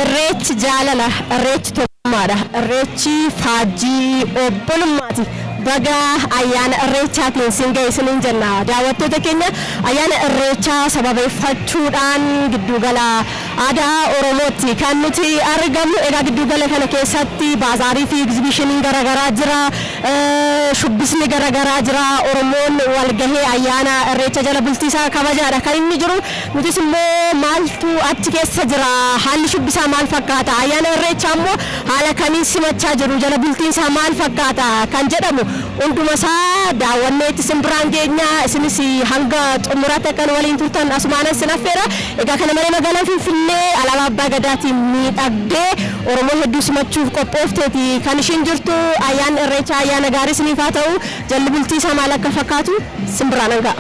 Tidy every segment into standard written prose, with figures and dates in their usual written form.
Irreechi jaalala, irreechi tokkummaadha, irreechi faajjii obbolummaati. Baga ayyaana irreechaatiin sin ga'e isiniin jenna. Daawwattoota keenya, ayyaana irreechaa sababeeffachuudhaan giddugala aadaa Oromootti kan nuti argamnu. Egaa giddugala kana keessatti baazaarii fi egzibishiniin garaagaraa jira, shubbisni garaagaraa jira. Oromoon walgahee ayyaana irreecha jala bultiisaa kabajaadha kan inni jiru. Nutis immoo maaltu achi keessa jira, haalli shubbisaa maal fakkaata, ayyaana irreechaa immoo haala kamiin simachaa jiru, jala bultiin isaa maal fakkaata kan jedhamu hunduma isaa daawwanneetti isin biraan geenya. Isinis hanga xumuraatti akkan waliin turtan asumaanan sin affeera. Egaa kana malee magaalaan Finfinnee alaabaa abbaa gadaatiin miidhagdee Oromoo hedduu simachuuf qophoofteeti kan ishiin jirtu. Ayyaanni irreechaa ayyaana gaarii isiniif haa ta'u. Jalli bultii isaa maal akka fakkaatu sin biraan hanga'a.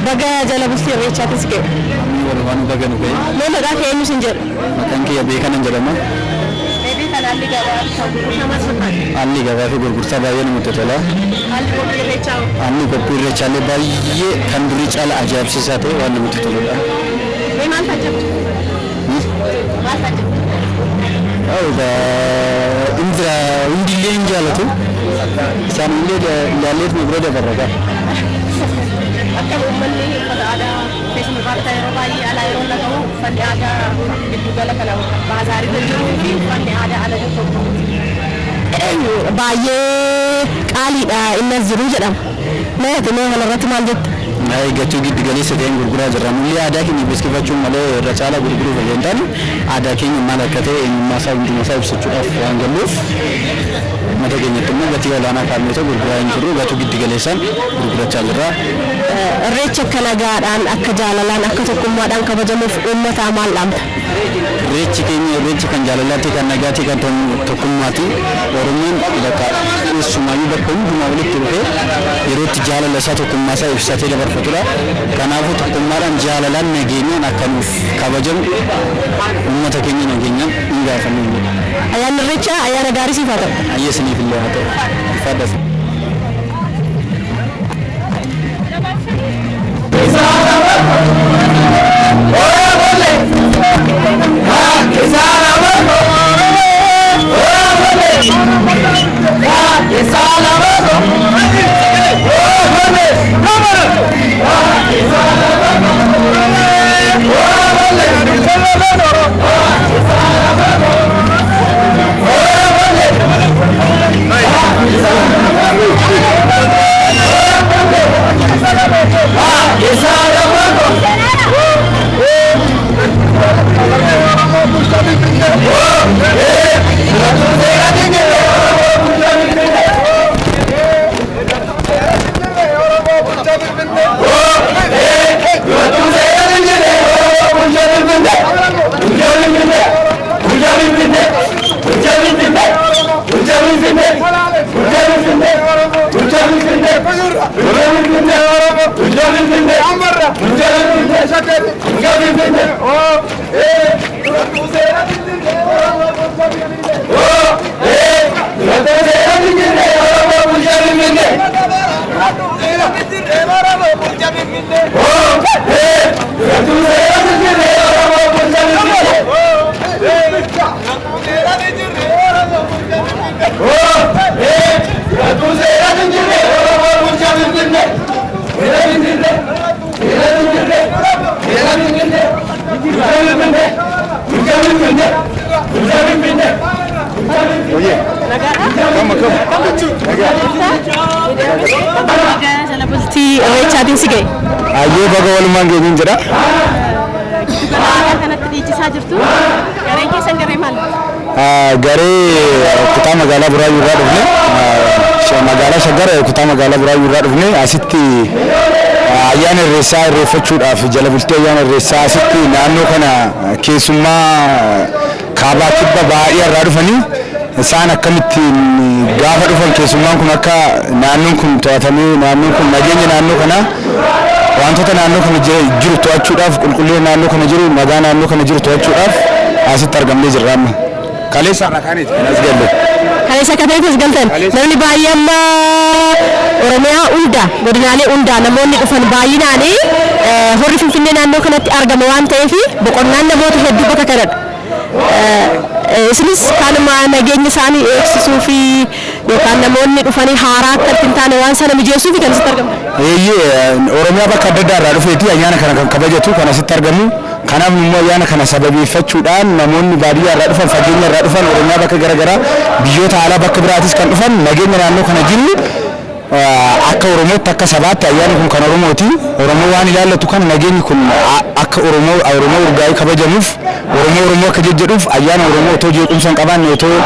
Baga jala bultii irreechaatiin si ga'e. Walumaan baga nu ga'e. Mee maqaa kee eenyu sin jedhu? Maqaan kiyya Beekanan jedhama. Meebii kan haalli gabaa kan gurgurtaa maal fakkaata? Haalli gabaa fi gurgurtaa baay'ee namatti tola. Haalli qophii irreechaa hoo? Haalli qophii irreechaallee baay'ee kan durii caala ajaa'ibsiisaa ta'e waan namatti toludha. Mee maal taajjabde? Maal taajjabde? Indira hundillee hin jaalatu. Isaan illee ilaalleet nu bira dabarra gaa. Akka uummanni uffata aadaa keessumaa baattaa yeroo baay'ee alaa yeroo dhagahu, uffanni aadaa giddugala kana baazaarii irra jiruu fi uffanni aadaa ala jiru tokko miti. Baay'ee qaaliidha inni as jiru jedhama. Mee ati mee kanarratti maal jetta? Gatii giddu galeessa ta'een gurguraa jirra. Nullee aadaa keenya beeksifachuun malee irra caalaa gurguruuf osoo hin taane, aadaa keenya maal akka ta'e, eenyummaa isaa, hunduma isaa ibsachuudhaaf waan galluuf, mata keenyatti immoo gatii olaanaa kaafnee otoo gurguraa hin jirru, gatii giddu galeessaan gurgurachaa jirra. Irreechi akka nagaadhaan, akka jaalalaan, akka tokkummaadhaan kabajamuuf uummataa maal dhaamta? Irreechi keenya irreechi kan jaalalaati, kan nagaati, kan tokkummaati. Oromoon bakka eessumaayyuu bakka hundumaa walitti dhufee yeroo itti jaalala isaa, tokkummaa isaa ibsatee dabarfatudha. Kanaafuu tokkummaadhaan, jaalalaan, nageenyaan akka nuuf kabajamu uummata keenya nageenyaan hin gaafannu jedha. Ayyaanni irreechaa ayyaana gaarii siif haa ta'u. Ayya isiniif illee haa ta'u. Ulfaadhas. Jala bultii irreechaatiin si ga'e. Ayyee, baga walumaan geenyeen jedha. Giddugala aadaa kanatti dhiichisaa jirtu. Gareen keessan garee maal? Garee kutaa magaalaa Buraayyuu irraa dhufne, magaalaa Shaggar kutaa magaalaa Buraayyuu irraa dhufne, asitti ayyaana irreessaa irreeffachuudhaaf, jala bultii ayyaana irreessaa asitti naannoo kana keessummaa kaabaa kibba baay'ee irraa dhufanii, isaan akkamittiin gaafa dhufan keessummaan kun akka naannoon kun to'atamee, naannoon kun nageenya naannoo kanaa, wantoota naannoo kana jiru to'achuudhaaf, qulqullina naannoo kana jiru, nagaa naannoo kana jiru to'achuudhaaf asitti argamnee jirra amma. Kaleessa irraa kaaneeti kan as galle. Kaleessa akka ta'etti as galtan. Namni baay'ee amma Oromiyaa hunda, godinaalee hunda namoonni dhufan baay'inaan horri Finfinnee naannoo kanatti argama waan ta'eef boqonnaan namoota hedduu bakka kanadha. Isinis kanuma nageenya isaanii eegsisuu fi yookaan namoonni dhufanii haaraa akka hin taane waan sana mijeessuu fi kan asitti argamu. Eeyyee, Oromiyaa bakka adda addaa irraa dhufeeti ayyaana kana kan kabajatu kan asitti argamu. Kanaaf immoo ayyaana kana sababeeffachuudhaan namoonni baadiyyaa irraa dhufan, fageenya irraa dhufan, Oromiyaa bakka garaagaraa, biyyoota alaa bakka biraatis kan dhufan nageenya naannoo kana jiru akka Oromootti, akka sabaatti ayyaanni kun kan Oromooti. Oromoo waan ilaallatu kan nageenyi kun akka Oromoo Oromoo urgaa'ee kabajamuuf, Oromoo Oromoo akka jejjedhuuf, ayyaana Oromoo otoo jeequmsa hin qabaanne, otoo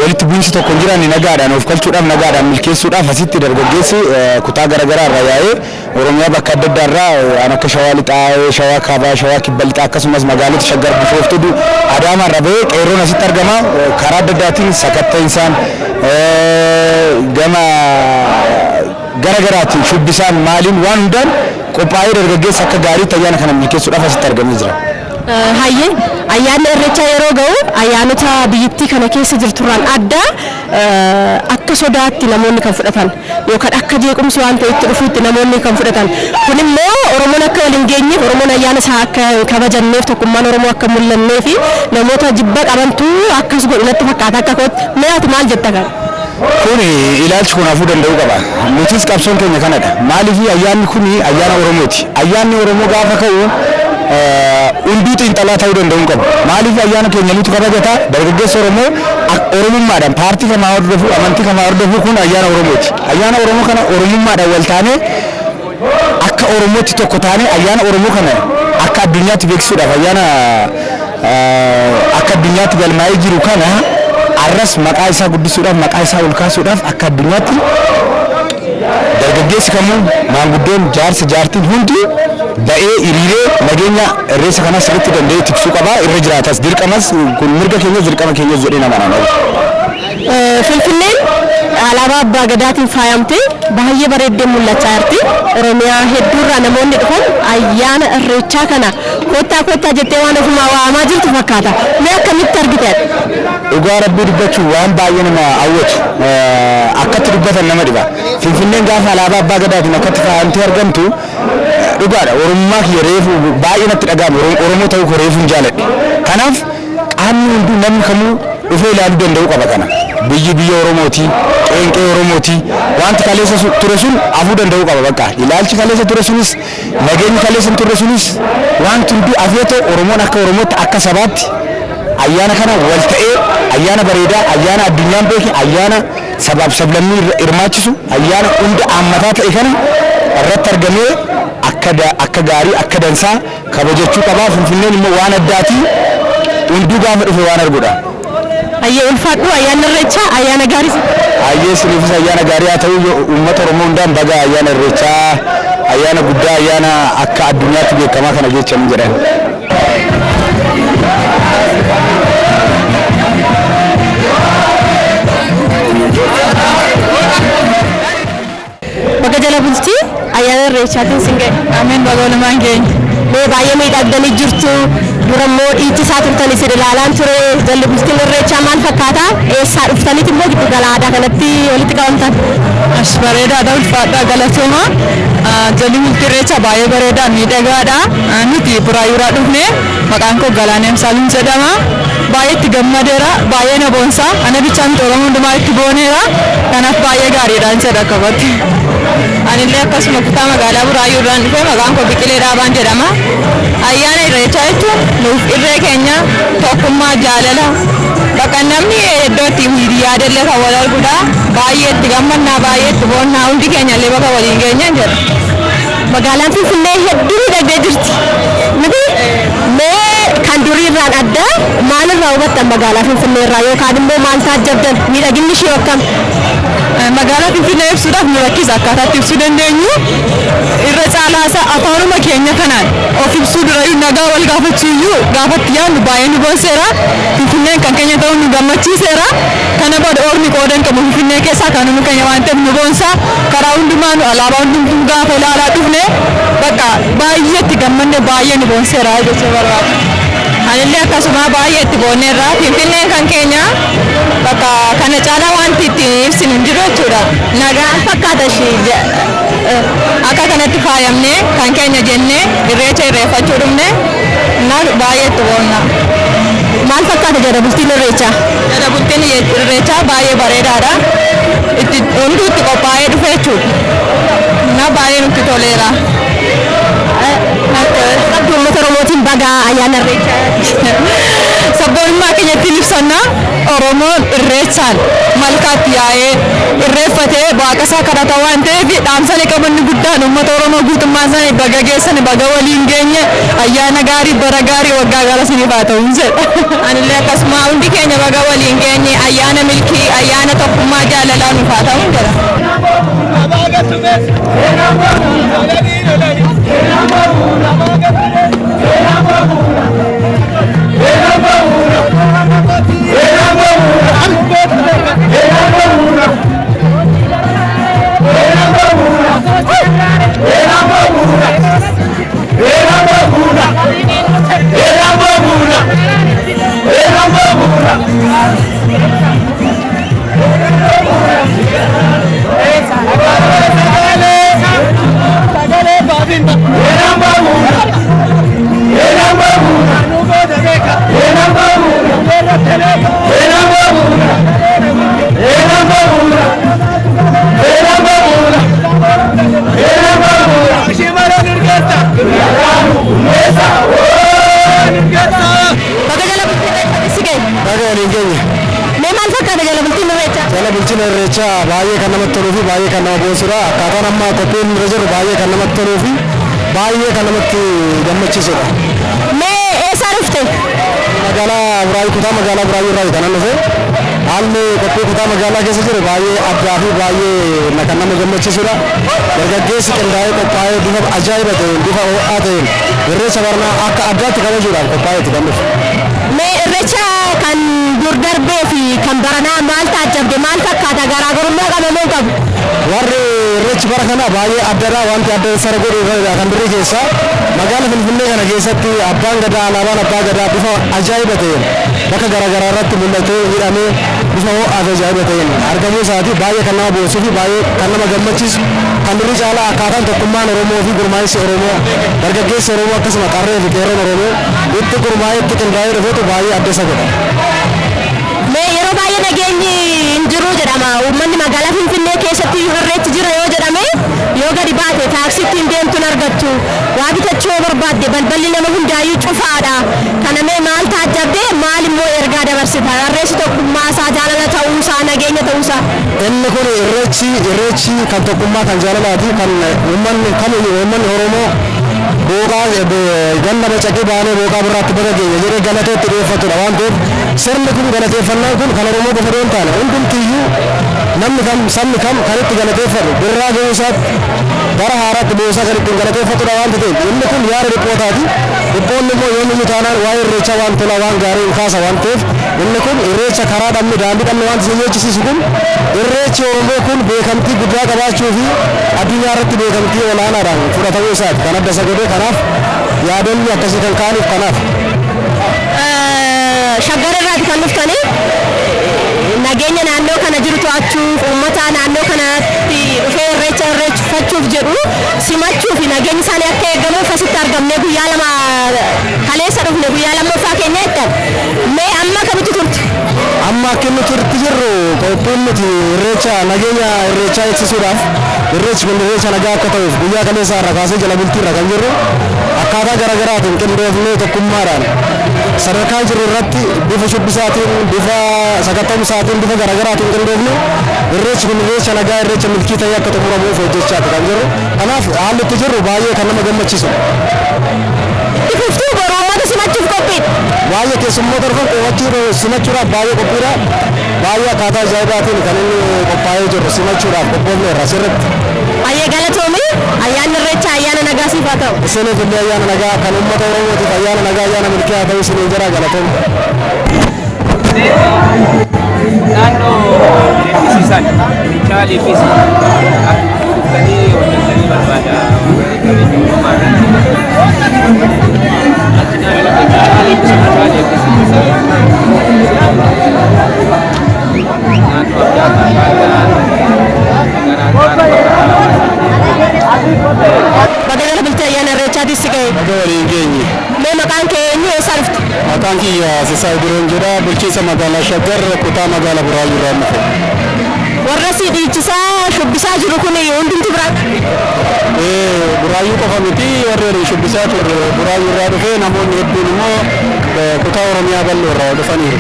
walitti bu'iinsi tokko hin jiraanne, nagaadhaan of galchuudhaaf, nagaadhaan milkeessuudhaaf asitti dargaggeessi kutaa garaagaraa irraa yaa'ee, Oromiyaa bakka adda addaa irraa kan akka Shawaa Lixaa, Shawaa Kaabaa, Shawaa Kibba Lixaa, akkasumas magaalota Shaggar, Bishooftuu, Adaamaa irraa bahee qeerroon asitti argama. Karaa adda addaatiin sakatta'insaan gama gara garaatiin shubbisaan maaliin waan hundaan qophaa'ee dargaggeessa akka gaariitti ayyaana kana milkeessuudhaaf asitti argamee jira. Hayyee, ayyaanni Irreechaa yeroo ga'u ayyaanota biyyattii kana keessa jirturraan adda akka sodaatti namoonni kan fudhatan yookaan akka jeequmsi waan ta'etti dhufuutti namoonni kan fudhatan, kun immoo Oromoon akka wal hin geenyeef, Oromoon ayyaana isaa akka hin kabajanneef, tokkummaan Oromoo akka hin mul'annee fi namoota jibba qabantu akkas godhu natti fakkaata akka kootti. Mee ati maal jetta kana? Kun ilaalchi kun hafuu danda'uu qaba. Nutis qabsoon keenya kanadha. Maaliif? Ayyaanni kun ayyaana Oromooti. Ayyaanni Oromoo gaafa ka'u hunduu xiinxalaa ta'uu danda'uu qabu. Maaliif? Ayyaana keenya nutu kabajata. Dargaggeessi Oromoo Oromummaadhaan paartii kamaa hordofu, amantii kamaa hordofu, kun ayyaana Oromooti. Ayyaana Oromoo kana Oromummaadhaan wal taanee, akka Oromootti tokko taanee, ayyaana Oromoo kana akka addunyaatti beeksisuudhaaf, ayyaana akka addunyaatti galmaa'ee jiru kana arras maqaa isaa guddisuudhaaf, maqaa isaa ol kaasuudhaaf, akka addunyaatti dargaggeessi kamuu, maanguddoon, jaarsi, jaartiin hundi ba'ee hiriiree nageenya Irreessa kana sirriitti danda'ee tiksuu qaba, irra jiraatas, dirqamas kun, mirga keenyas dirqama keenyas jedhee nama nana. Finfinneen alaabaa abbaa gadaatiin faayamtee baay'ee bareeddee mul'achaa jirti. Oromiyaa hedduurraa namoonni dhufan ayyaana Irreechaa kana kottaa kottaa jettee waan ofumaa waamaa jirtu fakkaata. Mee akkamitti argite? Dhugaa Rabbii dubbachuun waan baay'ee nama hawwatu, akkatti dubbatan nama dhiba. Finfinneen gaafa alaabaa abbaa gadaatiin akkatti faayamtee argamtu, dhugaadha, Oromummaa kiyya reefu baay'ee natti dhaga'ama. Oromoo ta'uu koo reefu hin jaaladhe. Kanaaf qaamni hunduu, namni kamuu dhufee ilaaluu danda'uu qaba kana. Biyyi biyya Oromooti, qeenqee Oromooti. Wanti kaleessa ture sun hafuu danda'uu qaba bakka. Ilaalchi kaleessa ture sunis, nageenyi kaleessa ture sunis, wanti hunduu hafee ta'u, Oromoon akka Oromootti, akka sabaatti ayyaana kana wal ta'ee, ayyaana bareedaa, ayyaana addunyaan beeke, ayyaana sabaaf sablammii hirmaachisu, ayyaana hunda haammataa ta'e kana irratti argamee akka gaarii, akka dansaa kabajachuu qabaa. Finfinneen immoo waan addaati, hunduu gaafa dhufe waan arguudha. Ayyee, ulfaadhu, ayyaanni Irreechaa ayyaana gaarii. Ayyee, isiniifis ayyaana gaarii haa ta'u. Uummata Oromoo hundaan baga ayyaana Irreechaa, ayyaana guddaa, ayyaana akka addunyaatti beekamaa kana jechan jedhan. Baga jala bultii ayyaana Irreechaatiin sin ga'e. Ameen, baga walumaan geenye. Mee baay'ee miidhagdanii jirtu. Dura immoo dhiichisaa turtan isin ilaalaan ture. Jalli bultiin Irreechaa maal fakkaata? Eessaa dhuftaniit immoo giddu gala aadaa kanatti walitti qabamtan? As bareedaadha, ulfaadha, galatooma. Jalli bultii Irreechaa baay'ee bareedaa, miidhagaadha. Nuti Buraayyuuraa dhufne, maqaan koo Galaanee Amsaaluun jedhama. Baay'ee itti gammadeera, baay'ee na boonsa. Ana bichaa miti, Oromoo hundumaa itti booneera. Kanaaf baay'ee gaariidhaan jedha akkabatti. Anillee akkasuma kutaa magaalaa Buraayyuu irraan dhufe, maqaan koo Biqilee Dhaabaan jedhama. Ayyaana Irreechaa jechuun nuuf irree keenya, tokkummaa, jaalala, bakka namni iddoo itti yaadallee kan wal arguudha. Baay'ee itti gammannaa, baay'ee itti boonnaa, hundi keenya illee bakka waliin geenyaan jedha. Magaalaan Finfinnee hedduu miidhagdee jirti. Miti? Mee kan durii irraan adda maalirraa hubattan magaalaa Finfinnee irraa, yookaan immoo maal taajjabdan, miidhaginni ishee akkam? Magaalaa Finfinnee ibsuudhaaf nu rakkisa, akkaataa itti ibsuu dandeenyu irra caalaa isaa afaanuma keenya kanaan of ibsuu durayyuu, nagaa wal gaafachuu iyyuu gaafatti yaadnu baay'ee nu boonseera. Finfinneen kan keenya ta'uun nu gammachiiseera. Kana booda ormi qooda hin qabu Finfinnee keessaa, kan nu keenya waan ta'eef nu boonsa. Karaa hundumaa nu alaabaa hundumtuu gaafa ilaalaa dhufne bakka baay'ee itti gammanne, baay'ee nu boonseera jechuu barbaada. Anillee akkasuma baay'ee itti boonneerra. Finfinneen kan keenya bakka kana caalaa wanti ittiin ibsinu hin jiru jechuudha. Nagaan fakkaata ishii akka kanatti faayamnee kan keenya jennee irreecha irreeffachuu dhufne na baay'ee itti boonna. Maal fakkaata jala bultiin irreechaa? Jala bultiin irreechaa baay'ee bareedaadha. Itti hunduu itti qophaa'ee dhufe jechuudha. Na baay'ee nutti toleera. Qabdu uummata Oromootiin baga ayyaana irreechaa. Sabboonummaa keenya ittiin ibsanna. Oromoon irreechaan malkaatti yaa'ee irreeffatee waaqa isaa kadhata waan ta'eef dhaamsa qabanni guddaan uummata Oromoo guutummaa isaanii baga geessan, baga waliin geenye, ayyaana gaarii, bara gaarii, waggaa gara isiniif haa ta'u jedha. Anillee akkasuma hundi keenya baga waliin geenye, ayyaana milkii, ayyaana tokkummaa, jaalalaa nuuf haa ta'u jedha. Baga jala bultiin irreechaa si ga'e. Baga waliin geenye. Mee maal fakkaata jala bultiin irreechaa? Jala bultiin irreechaa baay'ee kan namatti toluu fi baay'ee kan nama boonsudha. Akkaataan amma qophiin irra jiru baay'ee kan namatti toluu fi baay'ee kan namatti gammachiisudha. Mee eessaa dhufte? Magaalaa Buraayyuu, kutaa magaalaa Buraayyuu irraa kan dhufe. Haalli qophii kutaa magaalaa keessa jiru baay'ee addaa fi baay'ee kan nama gammachiisudha. Dargaggeessi qindaa'ee qophaa'ee bifa ajaa'iba ta'een, bifa ho'aa ta'een irreecha barnaa akka addaatti kabajuudhaan qophaa'eeti kan dhufe. Mee irreecha kan dur darbee fi kan baranaa maal taajjabde, maal fakkaata, garaagarummaa qaba moo hin qabu? Warri irreechi bara kana baay'ee addadha. Wanti adda isa godhu kan durii keessaa magaala Finfinnee kana keessatti abbaan gadaa, alaabaan abbaa gadaa bifa ajaa'iba ta'een bakka garaagaraa irratti mul'atee hidhamee bifa ho'aa fi ajaa'iba ta'een argamuu isaati baay'ee kan nama boonsuu fi baay'ee kan nama gammachiisu. Kan durii caalaa akkaataan tokkummaan Oromoo fi gurmaa'insi Oromoo, dargaggeessi Oromoo, akkasuma qarree fi qeerroon Oromoo itti gurmaa'ee itti qindaa'ee dhufeetu baay'ee adda isa godha. Mee yeroo baay'ee nageenyi hin jiru jedhama. Uummanni magaalaa Finfinnee keessatti irreechi jira yoo jedhame yoo gadi baate taaksii ittiin deemtu hin argattu. Waa bitachuu yoo barbaadde balballi nama hundaayyuu cufaadha. Kana mee maal taajjabde, maal immoo ergaa dabarsita? Irreessi tokkummaa isaa, jaalala ta'uusaa, nageenya ta'uusaa. Inni kun irreechi kan tokkummaa, kan jaalalaati, kan uummanni kamiyyuu, uummanni Oromoo booqaa ganna bacaqii baanee booqaa birraatti baga geenye jedhee galatootti dhiyeeffatudha waan ta'eef, sirni kun, galateeffannaan kun kan Oromoo qofa hin taane, hundumtiyyuu namni kam, sabni kam kan itti galateeffatu, birraa gahuu isaatti, bara haaraatti bu'uusaa kan ittiin galateeffatudha waan ta'eef, inni kun yaada dhiphootaati. Dhiphoonni immoo yoomiyyuu taanaan waa'ee irreechaa waan tola, waan gaarii hin kaasa waan ta'eef, inni kun irreecha karaa dhabne, daandii dhabne waan isin jechisiisu kun, irreechi Oromoo kun beekamtii guddaa qabaachuu fi addunyaa irratti beekamtii olaanaadhaan fudhatamuu isaati kan adda isa godhe. Kanaaf yaadonni akkasii kan ka'aniif kanaaf. Shaggar irraati kan dhuftanii, nageenya naannoo kana jiru to'achuuf, uummata naannoo kanatti dhufee irreecha irreeffachuuf jedhu simachuu fi nageenyi isaanii akka eegamuuf asitti argamnee guyyaa 2 kaleessa dhufne, guyyaa lammaffaa keenya jettan. Mee amma kamitti turte? Amma akka inni turti jirru, qophiin nuti irreecha, nageenya irreechaa eegsisuudhaaf, irreechi kun irreecha nagaa akka ta'uuf guyyaa kaleessa irra kaasee jala bultii irra kan jirru, akkaataa garaagaraatiin qindoofnee tokkummaadhaan sadarkaa jirru irratti bifa shubbisaatiin, bifa sakatta'umsaatiin, bifa garaagaraatiin qindoofne irreechi kun irreecha nagaa, irreecha milkii ta'ee akka xumuramuuf hojjechaati kan jirru. Kanaaf haalli itti jirru baay'ee kan nama gammachiisu. Itti fuftuu boru uummata simachuuf qophiidha. Baay'ee keessummoota dhufan qowwachuu, simachuudhaaf baay'ee qophiidha. Baay'ee akkaataa ajaa'ibaatiin kan inni qophaa'ee jiru, simachuudhaaf qophoofneerra sirriitti. Baay'ee galatoomi, ayyaanni irreecha ayyaana nagaa siif haa ta'u. Isiniif illee ayyaana nagaa, kan uummata Oromootiif ayyaana nagaa, ayyaana milkii haa ta'u isiniin jira, galatooma. Naannoo leellisiisan bichaa leellisi akka dhuftanii hojjetanii barbaada qabeenya uumamaa irratti. Irreechaatiin si ga'e. Baga waliin geenye. Mee maqaan kee eenyu, eessaa dhufte? Maqaan kiyya Sisaay Biroon jedha. Bulchiinsa magaalaa Shaggar, kutaa magaalaa Buraayyuu irraa dhufe. Warra si dhiichisaa shubbisaa jiru kun hundumti biraa? Buraayyuu qofa miti, warri waliin shubbisaa turre Buraayyuu irraa dhufe, namoonni hedduun immoo kutaa Oromiyaa bal'oo irraa dhufaniiru.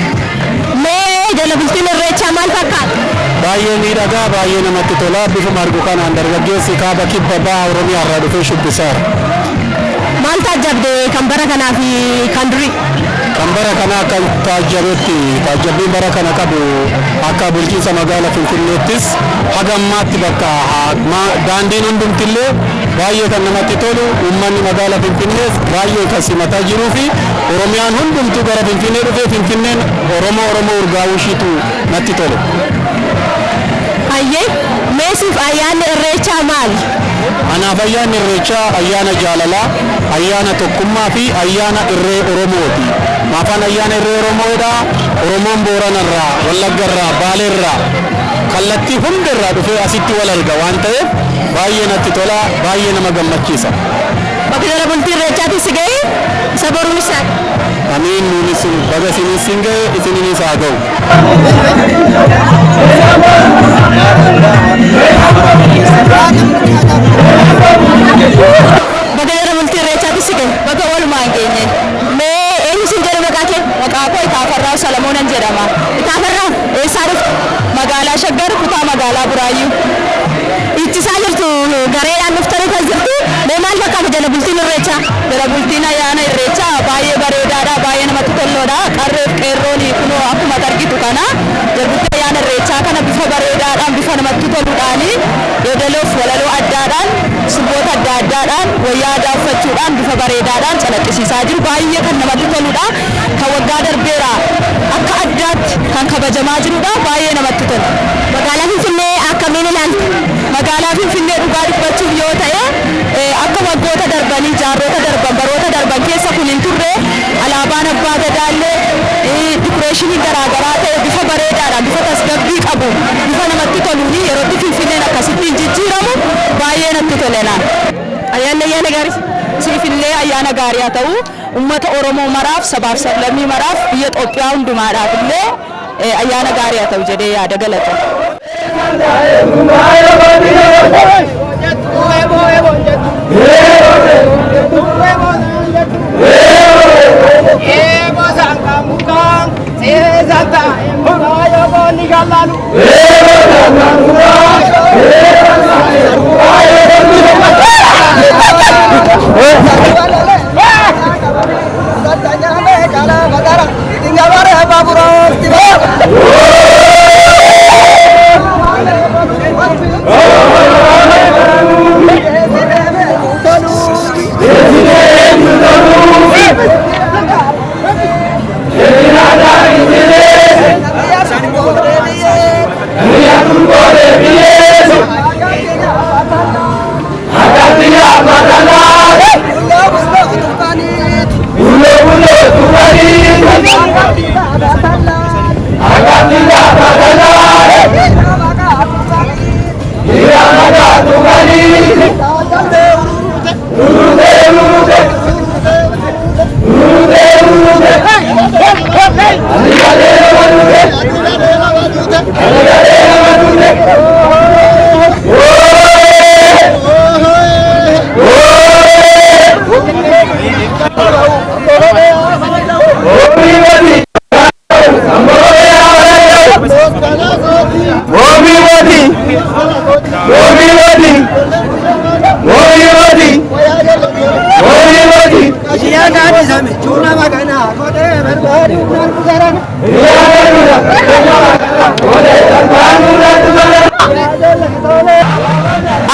Mee jala bultiin Irreechaa maal fakkaata? Baay'ee miidhagaa, baay'ee namatti tola. Bifuma argu kanaan dargaggeessi kaaba, kibba, baha Oromiyaa irraa dhufee shubbisaara. Maal taajjabde kan bara kanaa fi kan durii? Kan bara kana akka taajjabetti, taajjabbiin bara kana qabu, akka bulchiinsa magaalaa Finfinneettis haga ammaatti bakka daandiin hundumtillee baay'ee kan namatti tolu, uummanni magaalaa Finfinnees baay'ee kan simataa jiruu fi Oromiyaan hundumtuu gara Finfinnee dhufee Finfinneen Oromoo Oromoo urgaa'uu ishiitu natti tole. Hayyee, mee siif ayyaanni Irreechaa maali? Anaaf ayyaanni Irreechaa ayyaana jaalalaa, ayyaana tokkummaa fi ayyaana irree Oromooti. Maafaan ayyaana irree Oromoodha? Oromoon Booranarraa, Wallaggarraa, Baaleerraa, kallattii hundarraa dhufee asitti wal arga waan ta'eef baay'ee natti tola, baay'ee nama gammachiisa. Bakka jala bultii Irreechaatiin si ga'e, isa boruun isaa. Amiin, nuunis baga isinis sin ga'e, isininis haa ga'u. Bakka jala bultii Irreechaatiin si ga'e. Baga walumaan geenye. Mee eenyu sin jedhu maqaa kee? Maqaa koo Itaafarraa Salamoonan jedhama. Itaafarraa, eessaa dhufte? Magaalaa Shaggar, kutaa magaalaa Buraayyuu. Dhiichisaa jirtu, gareedhaan dhuftanii kan jirtu, mee maal fakkaata jala bultiin Irreechaa? Jala bultiin ayyaana Irreechaa baay'ee bareedaadha, baay'ee namatti tolloodha. Qarreef qeerroon kunoo akkuma argitu kana jala bultii ayyaana Irreechaa kana bifa bareedaadhaan, bifa namatti toluudhaan, yeedaloof walaloo addaadhaan, sirboota adda addaadhaan, wayyaa aadaa uffachuudhaan bifa bareedaadhaan calaqqisiisaa jiru. Baay'ee kan namatti toludha. Kan waggaa darbeera akka addaatti kan kabajamaa jirudha. Baay'ee namatti tola. Magaalaa Finfinnee akkamiin ilaalta? Magaalaa Finfinnee dhugaa dubbachuuf yoo ta'e, akka waggoota darbanii, jaarrota darban, baroota darban keessa kun hin turre. Alaabaan abbaa gadaallee dikoreeshinii garaagaraa ta'e bifa bareedaadhaan, bifa tasgabbii qabu, bifa namatti toluun yerootti Finfinneen akkasitti hin jijjiiramu baay'ee natti tole naan. Ayyaanni ayyaana gaarii. Siifillee ayyaana gaarii haa ta'u. Uummata Oromoo maraaf, sabaaf sablammii maraaf, biyya Itoophiyaa hundumaadhaaf illee ayyaana gaarii haa ta'u jedhee yaada galata.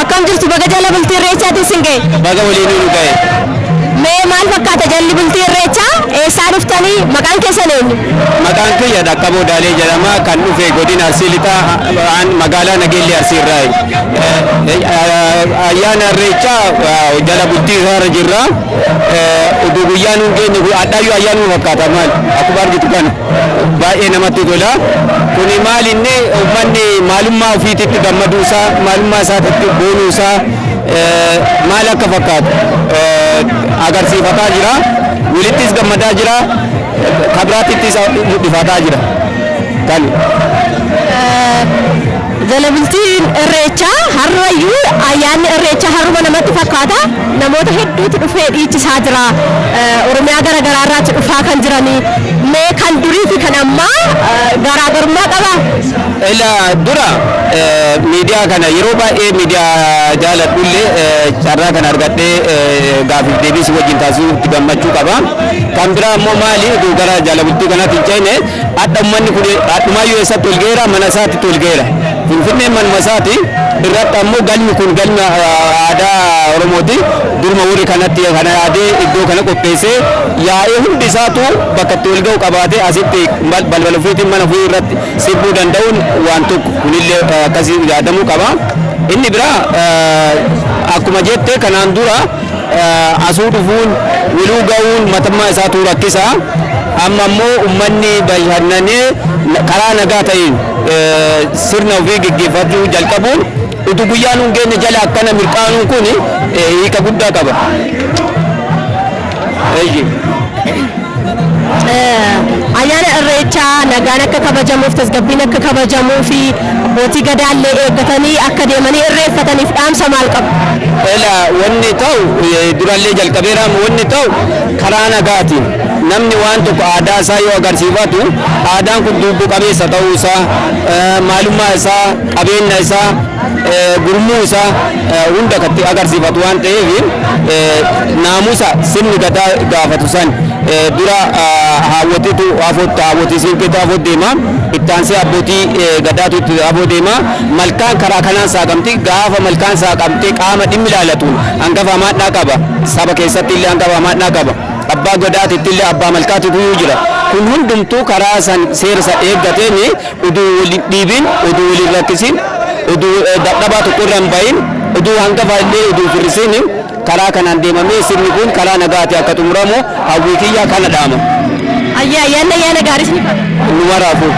Akkam jirtu? Baga jala bultii Irreechaatiin sin ga'e. Baga waliin nu ga'e. Mee maal fakkaata jalli bultii Irreechaa? Eessaa dhuftanii? Maqaan keessan eenyu? Maqaan kiyya Dhaqqaboo Daalee jedhama. Kan dhufe godina Arsii Lixaa, magaalaa Nageellee Arsii irraa. Ayyaana Irreechaa jala bultii isaarra jirra. Utuu guyyaan hin geenye adhaayyuu ayyaanuma fakkaata, maal akkuma argitu kana baay'ee namatti tola. Kuni maal inni uummanni maalummaa ofiititti gammaduu isaa, maalummaa isaatitti boonuu isaa. Maal akka fakkaatu agarsiifataa jira. Walittis gammadaa jira. Kabiraatittis mul'ifataa jira. Kan. Jala bultiin irreechaa har'ayyuu ayyaanni irreechaa har'uma namatti fakkaata. Namoota hedduutu dhufee dhiichisaa jira. Oromiyaa gara garaa irraatti dhufaa kan jiranii. Mee kan durii fi kan ammaa garaagarummaa qabaa? Ila dura miidiyaa kana yeroo baay'ee miidiyaa jaaladhullee carraa kana argadhee gaafiif deebii si wajjin taasisuu itti gammachuu qaba. Kan biraa immoo maali utuu gara jala bultii kanaatti hin ceene hadha uummanni kun hadhumaayyuu eessatti ol ga'eera mana isaatti ol ga'eera. Finfinneen manuma isaati irratti ammoo galmi kun galma aadaa Oromooti. Duruma warri kanatti kana yaadee iddoo kana qopheessee yaa'ee hundi isaatu bakka itti wal ga'u qabaatee asitti balbala ofiitiin mana ofii irratti sirbuu danda'uun waan tokko kunillee akkasii yaadamuu qaba. Inni biraa akkuma jette kanaan dura asuu dhufuun wiluu ga'uun matammaa isaatu rakkisa. Amma immoo uummanni bashannanee karaa nagaa ta'een sirna ofii geggeeffachuu jalqabuun utuu guyyaan hin geenye jala akkana mirqaanuun kun hiika guddaa qaba. Eeyyee. Ayyaana irreechaa nagaan akka kabajamuuf tasgabbiin akka kabajamuu fi abbootii gadaallee eeggatanii akka deemanii irreeffataniif dhaamsa maal qabu? Ela wanni ta'u durallee jalqabeera wanni ta'u karaa nagaatiin namni waan tokko aadaa isaa yoo agarsiifatu aadaan kun dubbu qabeessa ta'uu isaa maalummaa isaa qabeenya isaa gurmuu isaa hunda kan agarsiifatu waan ta'eef naamusa sirni gadaa gaafatu san dura haawwatiitu haawwatii siinqeetu afoo deema itti aansee abbootii gadaatu itti afoo deema malkaan karaa kanaan saaqamti gaafa malkaan saaqamtee qaama dhimmi ilaalatuun hangafa hamaadhaa qaba saba keessatti illee hangafa hamaadhaa qaba abbaa gadaatitti illee abbaa malkaatu iyyuu jira kun hundumtuu karaa san seera isa eeggateen uduu waliin dhiibin uduu waliin rakkisin uduu dadhabaa tokko irra hin bahin uduu hangafa illee uduu firrisiin karaa kanaan deemamee sirni kun karaa nagaati akka xumuramu hawwii kiyya kana dhaama. Ayyaa ayyaanni ayyaana gaarii isinif haa ta'u. Nu waraafu.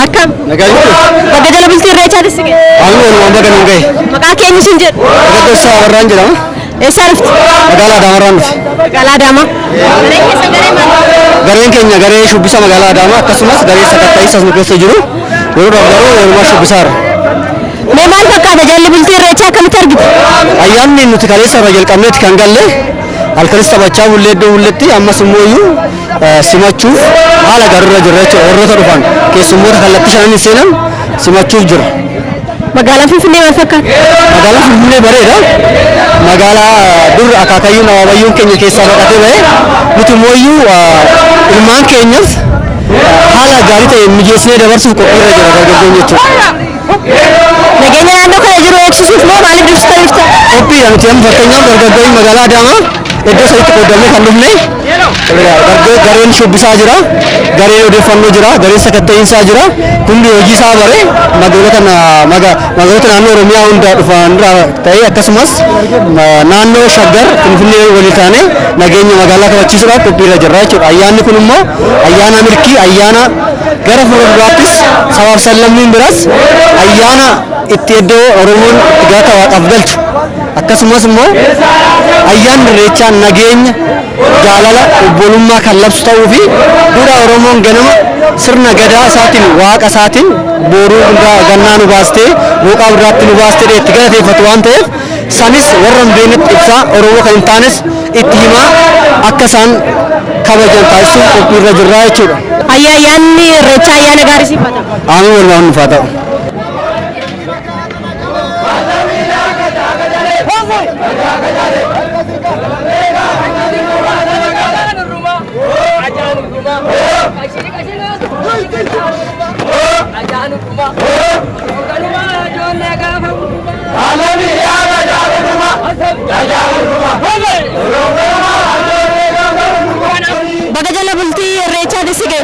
Akkam? Nagaa jirtu? Bakka jala bultii irreechaa si ga'e. Ani walumaan baga nuun ga'e. Maqaa kee eenyu siin jedhu? Dargaggeessaa Abarraan jedhama. Eessaa dhufte? Magaalaa Adaamaarraan dhufe. Magaalaa Adaamaa. Gareen keessan garee maali? Gareen keenya garee shubbisa magaalaa Adaamaa akkasumas garee sakatta'iisas nu keessa jiru. Yeroodhaaf garuu walumaa shubbisaarra. Mee maal fakkaata jalli bultii irreechaa akkamitti argite? Ayyaanni nuti kaleessa irraa jalqabneeti kan galle halkanis taphachaa bullee iddoo bulletti ammas immoo iyyuu simachuuf haala gaariirra jirra jechuudha. Warroota dhufan keessummoota kallattii shananiin seenan simachuuf jira. Magaalaan Finfinnee maal fakkaata? Magaalaan Finfinnee bareeda. Magaalaa dur akaakayyuun abaabayyuun keenya keessaa baqatee bahe nuti immoo ilmaan keenyas haala gaarii ta'e mijeessinee dabarsuuf qophiirra jira dargaggoon jechuudha. Nageenya naannoo kana jiru eegsisuuf moo maaliif dursitanii dhuftan? Qophiidha nuti amma fakkeenyaaf dargaggoon magaalaa Adaamaa iddoo sadiitti qoodamee kan dhufne gareen shubbisaa jira, gareen odeeffannoo jira, gareen sakatta'iinsaa jira. Hundi hojii isaa bare magaalota magaalota naannoo Oromiyaa hunda dhufan irraa ta'ee akkasumas naannoo Shaggar Finfinnee walii taane nageenya magaalaa kabachiisuudhaaf qophiirra jirra jechuudha. Ayyaanni kun immoo ayyaana milkii ayyaana gara fuulduraattis sabaaf sablammiin biraas ayyaana itti iddoo Oromoon itti galata waaqaaf galchu akkasumas immoo ayyaanni irreechaa nageenya jaalala obbolummaa kan labsu ta'uu fi duudhaa Oromoon ganama sirna gadaa isaatiin waaqa isaatiin booruu gannaa nu baastee booqaa biraatti nu baastee itti galateeffatu waan ta'eef sanis warra hin beeknetti ibsaa Oromoo kan hin taanes itti himaa akka isaan kabajan taasisuuf qophiirra jirra jechuudha. Ayyaanni irreechaa ayyaana gaarii siif haa ta'u. Amiin walumaan nuuf haa ta'u. Baga jala bultii irreechaatti si ga'e.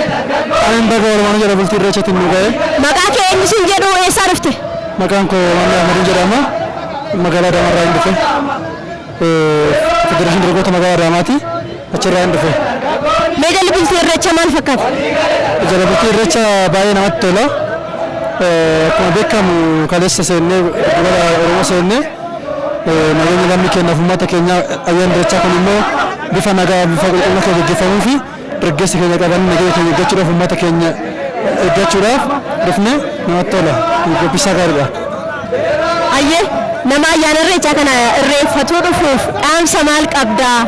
Amiin baga walumaan jala bultii irreechaatti nu ga'e. Maqaa kee eenyu siin jedhu eessaa dhufte? Maqaan koo Maamii Ahmadiin jedhama. Magaalaa Adaamaa irraa hin dhufe. Federeeshinii Dargaggoota Magaalaa Adaamaati. Achirraa hin dhufe. Mee jalli bultii irreechaa maal fakkaata? Jala bultii irreecha baay'ee namatti tola. Akkuma beekamu kaleessa seennee giddugala Oromoo seennee nageenya lammii keenyaaf uummata keenya ayyaanni irreechaa kun immoo bifa nagaa bifa qulqullina kan gaggeeffamuu fi dargaggeessa keenya qaban nageenya keenya eeggachuudhaaf uummata keenya eeggachuudhaaf dhufne namatti tola. Qophiisaa gaariidha. Ayyee nama ayyaana irreechaa kana irreeffatuu dhufuuf dhaamsa maal qabdaa?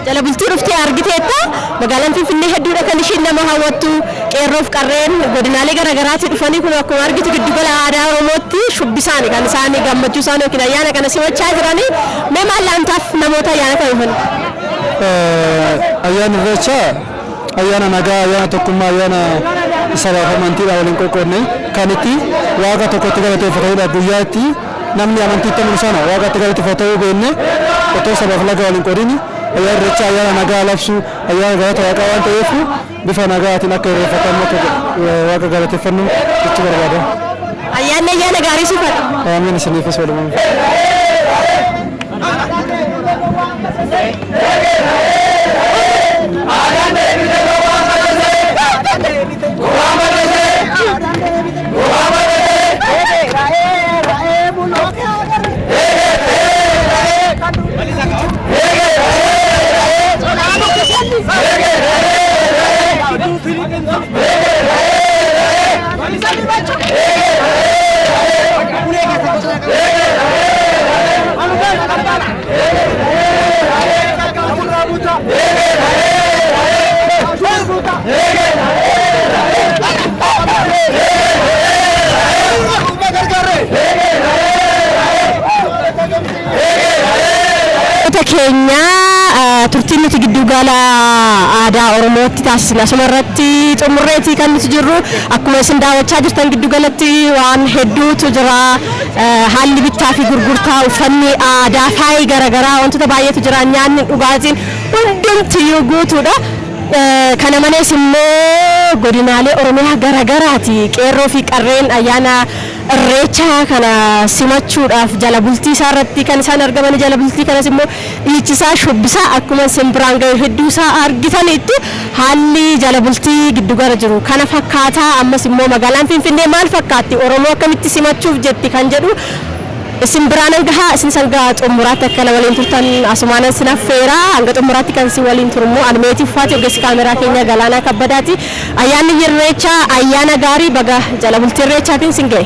Jala bultii dhuftee argiteetta magaalaan Finfinnee hedduudha kan ishiin nama hawwattu qeerroof qarreen godinaalee garaagaraatii dhufanii kun akkuma argitu giddugala aadaa Oromootti shubbisaani kan isaan gammachuu isaanii yookiin ayyaana kana simachaa jiranii mee maal laantaaf namoota ayyaana kana dhufan? Ayyaanni irreechaa ayyaana nagaa, ayyaana tokkummaa, ayyaana sabaaf amantiidhaan waliin qoqqoodne kan itti waaqa tokkotti galateeffatanidha. Guyyaa itti namni amantiitti amanu sana waaqa itti galateeffatuu beekne otoo sabaaf laga waliin qoodin ayyaanni irreechaa ayyaana nagaa labsu ayyaana galata waaqaa waan ta'eef bifa nagaatiin akka irreeffatamu akka waaqa galateeffannu jechuu barbaada. Ayyaanni ayyaana gaarii siif haa ta'u. Amiin isiniifis walumaan. Namoota keenya turtiin nuti giddugala aadaa Oromootti taasisne asuma irratti xumurreetii kan nuti jirru akkuma isin daawwachaa jirtan giddugalatti waan hedduutu jira. Haalli bittaa fi gurgurtaa uffanni aadaa faayi garaagaraa wantoota baay'eetu jira nyaanni dhugaatiin hundumtiyyuu guutuudha. Kana malees immoo godinaalee Oromiyaa garaagaraati qeerroo fi qarreen ayyaana irreechaa kana simachuudhaaf jala bultii isaa irratti kan isaan argaman jala bultii kanas immoo dhiichisaa shubbisaa akkuma isin biraan ga'e hedduu isaa argitanitti haalli jala bultii giddugala jiru kana fakkaataa ammas immoo magaalaan Finfinnee maal fakkaatti Oromoo akkamitti simachuuf jetti kan jedhu isin biraan hanga isin hanga xumuraatti akka na waliin turtan asumaanan sin affeera hanga xumuraatti kan isin waliin turummoo Almeetii Faati ogeessi kaameraa keenya Galaanaa Kabbadaati ayyaanni irreechaa ayyaana gaarii baga jala bultii irreechaatiin sin ga'e.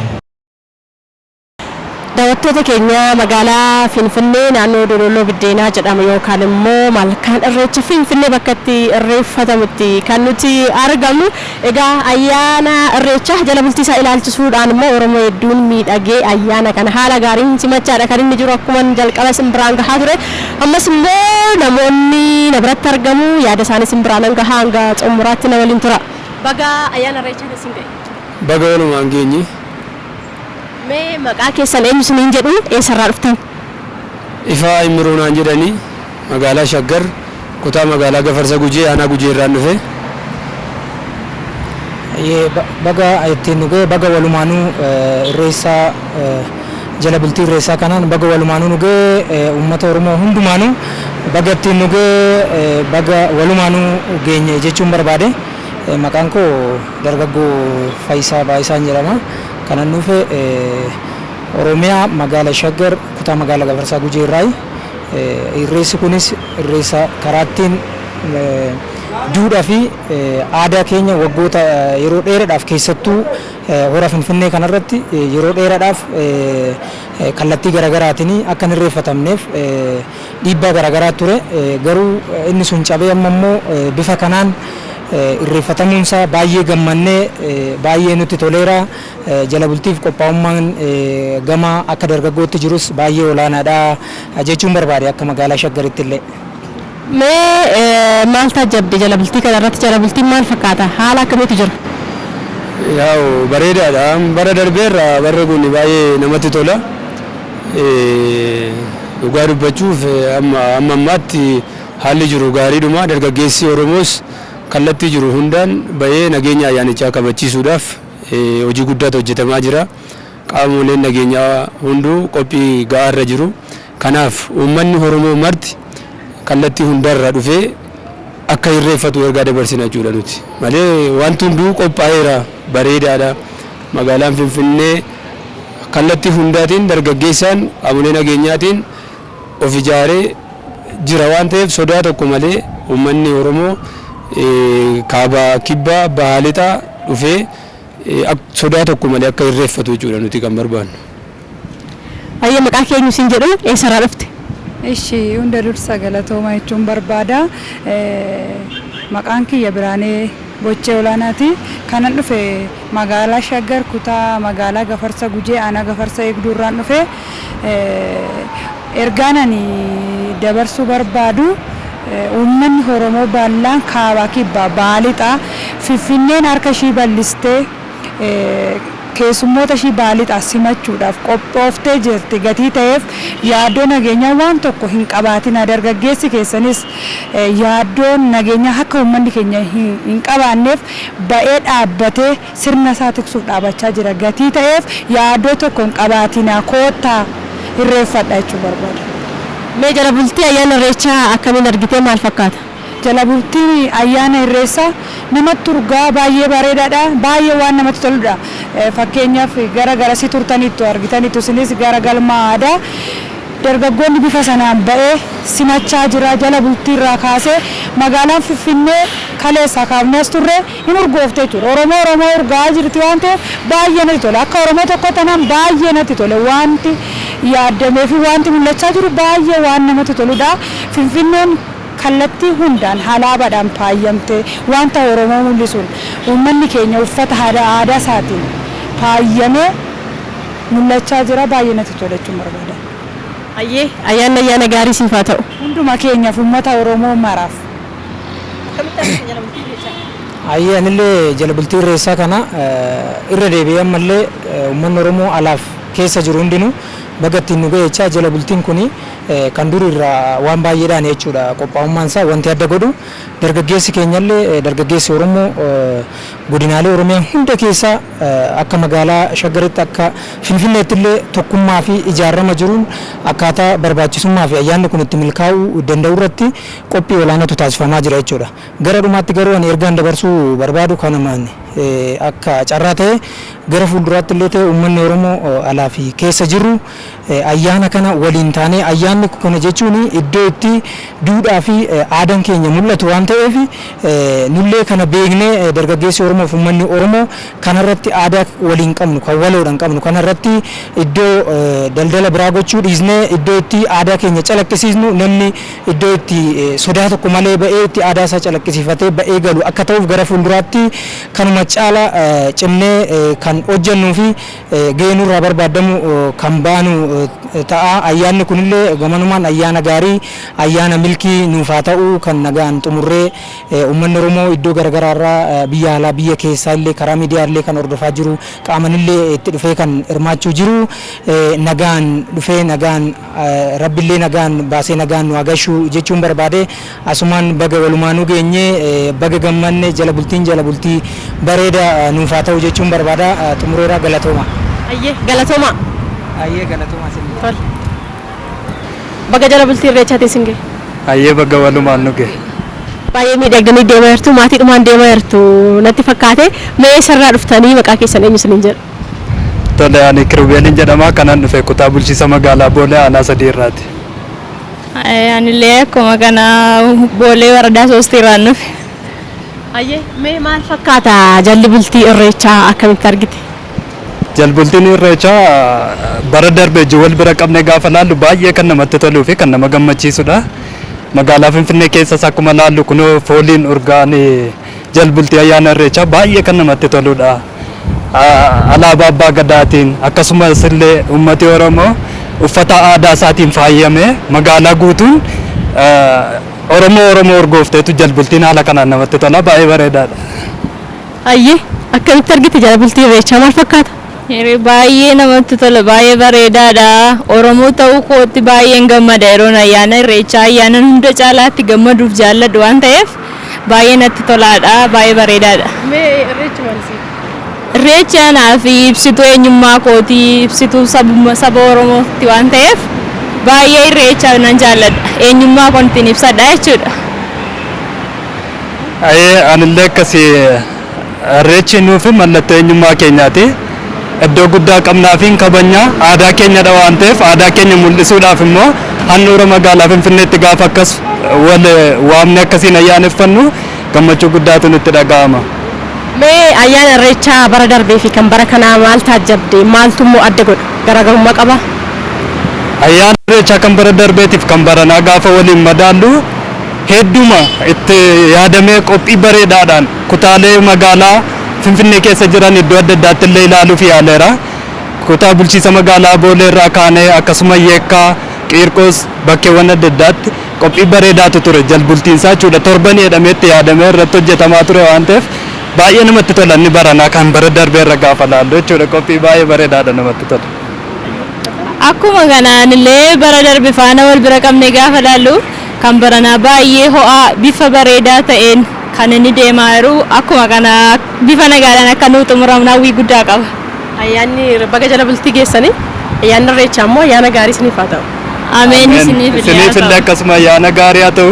Daawwattoota keenya, magaalaa Finfinnee naannoo Dololoo Biddeenaa jedhamu yookaan immoo malkaan Irreecha Finfinnee bakka itti irreeffatamutti kan nuti argamu. Egaa ayyaana Irreechaa jala bultii isaa ilaalchisuudhaan immoo Oromoo hedduun miidhagee ayyaana kana haala gaariin simachaadha kan inni jiru, akkuma jalqaba simbiraan gahaa ture. Ammas immoo namoonni na biratti argamu, yaada isaanii simbiraan gahaa, hanga xumuraatti na waliin tura. Baga ayyaana Irreechaa isin ga'e. Baga walumaan geenye. Mee maqaa keessan eenyu isiniin jedhu, eessarraa dhuftan? Ifaa Immiruu naan jedhanii, magaalaa Shaggar, kutaa magaalaa Gafarsa Gujee, aanaa Gujee irraan dhufe. Baga ittiin nu ga'e, baga walumaanuu irreessaa jala bultii irreessaa kanaan baga walumaanuu nu ga'e. Uummata Oromoo hundumaanuu baga ittiin nu ga'e, baga walumaanuu geenye jechuun barbaade. Maqaan koo dargaggoo Faayisaa Baayisaan jedhama. Kanan dhufe Oromiyaa, magaalaa Shaggar, kutaa magaalaa Gafarsaa Gujee irraayi. Irreessi kunis irreessa karaa ittiin duudhaa fi aadaa keenya waggoota yeroo dheeraadhaaf, keessattuu hora Finfinnee kanarratti yeroo dheeraadhaaf kallattii garaagaraatiin akka hin irreeffatamneef dhiibbaa garaagaraa ture. Garuu inni sun cabee amma immoo bifa kanaan irreeffatamuunsaa baay'ee gammannee, baay'ee nutti toleera. Jala bultiif qophaa'ummaan gama akka dargaggootti jirus baay'ee olaanaadha jechuun barbaade, akka magaalaa Shaggaritti illee. Mee maal taajjabde jala bultii kana irratti? Jala bultiin maal fakkaata? Haala akkamiitu jira? Yaa'u, bareedaadha. Bara darbeerra barri kun baay'ee namatti tola. Dhugaa dubbachuuf amma amma ammaatti haalli jiru gaariidhuma. Dargaggeessi Oromoos kallattii jiru hundaan bahee nageenya ayyaanichaa kabachiisuudhaaf hojii guddaatu hojjetamaa jira. Qaamoleen nageenyaa hunduu qophii gahaarra jiru. Kanaaf uummanni Oromoo marti kallattii hundarra dhufee akka irreeffatu ergaa dabarsina jechuudha nuti. Malee wanti hunduu qophaa'eera, bareedaadha. Magaalaan Finfinnee kallattii hundaatiin dargaggeessaan qaamolee nageenyaatiin of ijaaree jira waan ta'eef, sodaa tokko malee uummanni Oromoo kaabaa, kibbaa, bahaa, lixaa dhufee sodaa tokko malee akka irreeffatu jechuudha nuti kan barbaannu. Ayyee, maqaa keenya isin jedhu, eessarraa dhufte? Ishi, hunda dursa galatooma jechuun barbaada. Maqaan kiyya Biraanee Bochee Olaanaati. Kanan dhufe magaalaa Shaggar, kutaa magaalaa Gafarsa Gujee, aanaa Gafarsa Eegduu irraan dhufe. Ergaan ani dabarsuu barbaadu, uummanni Oromoo bal'aan kaabaa, kibbaa, bahaa, lixaa, Finfinneen harka ishii bal'istee keessummoota ishii bahaa lixaa simachuudhaaf qophooftee jirti gatii ta'eef, yaaddoo nageenyaa waan tokko hin qabaatina. Dargaggeessi keessanis yaaddoon nageenyaa akka uummanni keenya hin qabaanneef ba'ee dhaabbatee sirna isaa tiksuuf dhaabachaa jira gatii ta'eef, yaaddoo tokko hin qabaatina, koottaa irreeffadha jechuu barbaada. Mee jala bultii ayyaana Irreechaa akkamiin argitee, maal fakkaata? Jala bultiin ayyaana irreessaa namatti urgaa, baay'ee bareedaadha, baay'ee waan namatti toludha. Fakkeenyaaf gara garasii turtaniittu, argitaniittu isinis, gara galma aadaa dargaggoonni bifa sanaan ba'ee simachaa jira. Jala bultii irraa kaasee magaalaan Finfinnee kaleessaa kaafnee as turre hin urgoofte jechuudha. Oromoo Oromoo urgaa jirti waan ta'eef baay'ee natti tole. Akka Oromoo tokko tanaan baay'ee natti tole. Wanti yaaddamee fi wanti mul'achaa jiru baay'ee waan namatti toludha. Finfinneen kallattii hundaan alaabaadhaan faayyamtee, wanta Oromoo mul'isuun, uummanni keenya uffata aadaa isaatiin faayyamee mul'achaa jira, baay'ee natti tola jechuun barbaada. Ayyee, ayyaanni ayyaana gaarii siif haa ta'u. Hunduma keenyaaf, uummata Oromoo maraaf. Ayyee, anillee jala bultii irreessaa kana irra deebi'ee ammallee uummanni Oromoo alaaf keessa jiru hundinuu baga ittiin nu ga'e jechaa, jala bultiin kuni kan dur irraa waan baay'eedhaan jechuudha. Qophaa'ummaan isaa wanti adda godhu, dargaggeessi keenyallee, dargaggeessi Oromoo godinaalee Oromiyaa hunda keessaa, akka magaalaa Shaggaritti, akka Finfinneetti illee tokkummaa fi ijaarama jiruun akkaataa barbaachisummaa fi ayyaanni kun itti milkaa'uu danda'u irratti qophii olaanaatu taasifamaa jira jechuudha. Gara dhumaatti garuu ani ergaan dabarsuu barbaadu kanumaan Akka carraa ta'e gara fuulduraatti illee ta'e uummanni Oromoo alaa fi keessa jiru ayyaana kana waliin taanee, ayyaanni kana jechuun iddoo itti duudhaa fi aadaan keenya mul'atu waan ta'eef, nullee kana beeknee dargaggeessi Oromoo fi uummanni Oromoo kanarratti aadaa waliin qabnu kan waloodhaan qabnu kanarratti iddoo daldala biraa gochuu dhiisnee iddoo itti aadaa keenya calaqqisiisnu, namni iddoo itti sodaa tokko malee ba'ee itti aadaa isaa calaqqisiifatee ba'ee galu akka ta'uuf gara fuulduraatti kanuma caala cimnee kan hojjennuu fi gahee nurraa barbaadamu kan baanu ta'a. Ayyaanni kunillee gamanumaan ayyaana gaarii, ayyaana milkii nuuf haa ta'u, kan nagaan xumurree uummanni Oromoo iddoo garaagaraa irraa, biyya alaa biyya keessaa illee karaa miidiyaa illee kan hordofaa jiru, qaamanillee itti dhufee kan hirmaachuu jiru, nagaan dhufee nagaan rabbillee nagaan baasee nagaan nu agarsiisu jechuun barbaade. Asumaan baga walumaanuu geenye, baga gammanne, jala bultiin jala bultii bareeda nuuf haa ta'u jechuun barbaada. Xumureeraa, galatooma. Ayyee, galatooma. Ayyee, galatooma. Tole. Baga jala bultii irreechaatiin isin gahe. Ayyee, baga walumaan nu gahe. Baay'ee miidhagdanii deemaa jirtu, maatiidhumaan deemaa jirtu natti fakkaate. Mee eessarraa dhuftanii, maqaa keessan eenyu isiniin jedha? Tole, ani Kirubeelin jedhama. Kanan dhufe kutaa bulchiinsa magaalaa Boolee aanaa 3 irraati. Anillee akkuma kana Boolee waradaa 3 irraan dhufe. Ayyee, mee maal fakkaata jalli bultii irreechaa, akkamitti argite? Jalbultiin irreechaa bara darbe wajjin wal bira qabne gaafa laallu baay'ee kan namatti toluu fi kan nama gammachiisudha. Magaalaa Finfinnee keessas akkuma laallu kunoo fooliin urgaan jalbultii ayyaana irreechaa baay'ee kan namatti toludha. Alaabaa abbaa gadaatiin akkasumas illee uummati Oromoo uffata aadaa isaatiin faayamee magaalaa guutuun Oromoo Oromoo urgoofteetu jalbultiin haala kanaan namatti tola, baay'ee bareedaadha. Ayyee, akkamitti argite jala bultii irreechaa, maal fakkaata? Yeroo baay'ee namatti tola, baay'ee bareedaadha. Oromoo ta'uu kootti baay'een gammada. Yeroon ayyaana irreechaa ayyaana hunda caalaatti gammaduuf jaalladhu waan ta'eef baay'ee natti tolaadha, baay'ee bareedaadha. Mee irreechi maal isii? Irreechi anaaf ibsituu eenyummaa kootii, ibsituu saba Oromootti waan ta'eef baay'ee irreecha nan jaalladha. Eenyummaa koon ittiin ibsadha jechuudha. Ayyee, anillee akkasii, irreechi nuufi mallattoo eenyummaa keenyaati. Iddoo guddaa qabnaa fi kabajnaa aadaa keenyadha waan ta'eef, aadaa keenya mul'isuudhaaf immoo handhuura magaalaa Finfinneetti gaafa akkas wal waamne akkasiin ayyaaneffannu gammachuu guddaatu nutti dhaga'ama. Mee ayyaana irreechaa bara darbee fi kan bara kanaa maal taajjabde? Maaltu immoo adda godha? Garaagarummaa qaba? Ayyaana irreechaa kan bara darbeetiif kan baranaa gaafa waliin madaallu hedduma itti yaadamee qophii bareedaadhaan kutaalee magaalaa Finfinnee keessa jiran iddoo adda addaatti illee ilaaluuf yaaleera. Kutaa bulchiinsa magaalaa Boolee irraa kaanee akkasuma Yeekkaa, Qiirqos, bakkeewwan adda addaatti qophii bareedaatu ture jalbultiinsaa jechuudha. Torban jedhamee itti yaadamee irratti hojjetamaa ture waan ta'eef baay'ee namatti tola inni baranaa kan bara darbee irra gaafa laallu jechuudha. Qophii baay'ee bareedaadha, namatti tola. Akkuma kanaan illee bara darbe faana wal bira qabne gaafa laallu kan baranaa baay'ee ho'aa, bifa bareedaa ta'een kan inni deemaa jiru. Akkuma kana bifa nagaadhaan akka nuu xumuramu hawwii guddaa qaba. Ayyaanni baga jala bultii geessanii, ayyaanni irreechaa immoo ayyaana gaarii isiniif haa ta'u. Ameen, isiniif illee haa Isiniif illee ta'u. akkasuma ayyaana gaarii haa ta'u.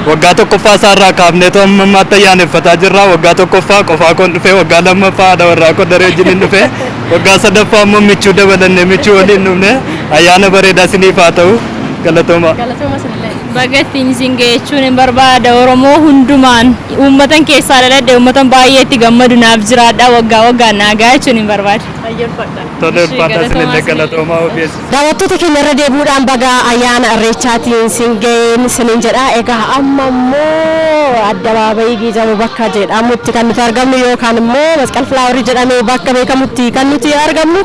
Waggaa tokkoffaa isaarraa kaafneetu amma ammaatti ayyaaneffataa jirra. Waggaa tokkoffaa qofaa koon dhufee, waggaa lammaffaa haadha warraa koo daree wajjin dhufee, waggaa sadaffaa immoo michuu dabalannee michuu waliin dhufne. Ayyaana bareedaa isiniif haa ta'u. Galatooma. Galatooma isinillee. Baga ittiin isin ga'e jechuun hin barbaada Oromoo hundumaan, uummatan keessaa dhaladhe, uummatan baay'ee itti gammadu naaf jiraadha, waggaa waggaan naa ga'a jechuun hin barbaada. Ayyaanfadha. Tole, ulfaata, isinillee galatoomaa OBS. Daawwattoota keenya, irra deebi'uudhaan baga ayyaana irreechaatiin isin ga'een isiniin jedha. Egaa amma immoo addabaabayii Giijamu bakka jedhamutti kan nuti argamnu, yookaan immoo Masqal Filaawarii jedhamee bakka beekamutti kan nuti argamnu.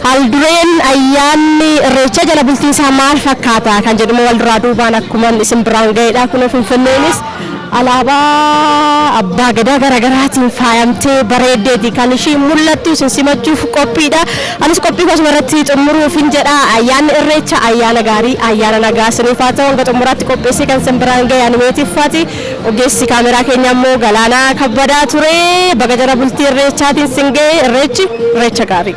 Haaldureen ayyaanni irreechaa jala bultiin isaa maal fakkaata kan jedhamu wal duraa duubaan akkuma isin biraan ga'edha. Kun Finfinneenis alaabaa abbaa gadaa garaagaraatiin faayamtee bareeddeeti kan ishii mul'attu, isin simachuuf qophiidha. Anis qophii kosuma irratti xumuruufin jedha. Ayyaanni irreecha ayyaana gaarii, ayyaana nagaa isiniif haa ta'u. Hanga xumuraatti qopheessee kan isin biraan ga'e animeetiffaati. Ogeessi kaameraa keenya immoo Galaanaa Kabbadaa ture. Baga jala bultii irreechaatiin isin ga'e, irreechi irreecha gaarii.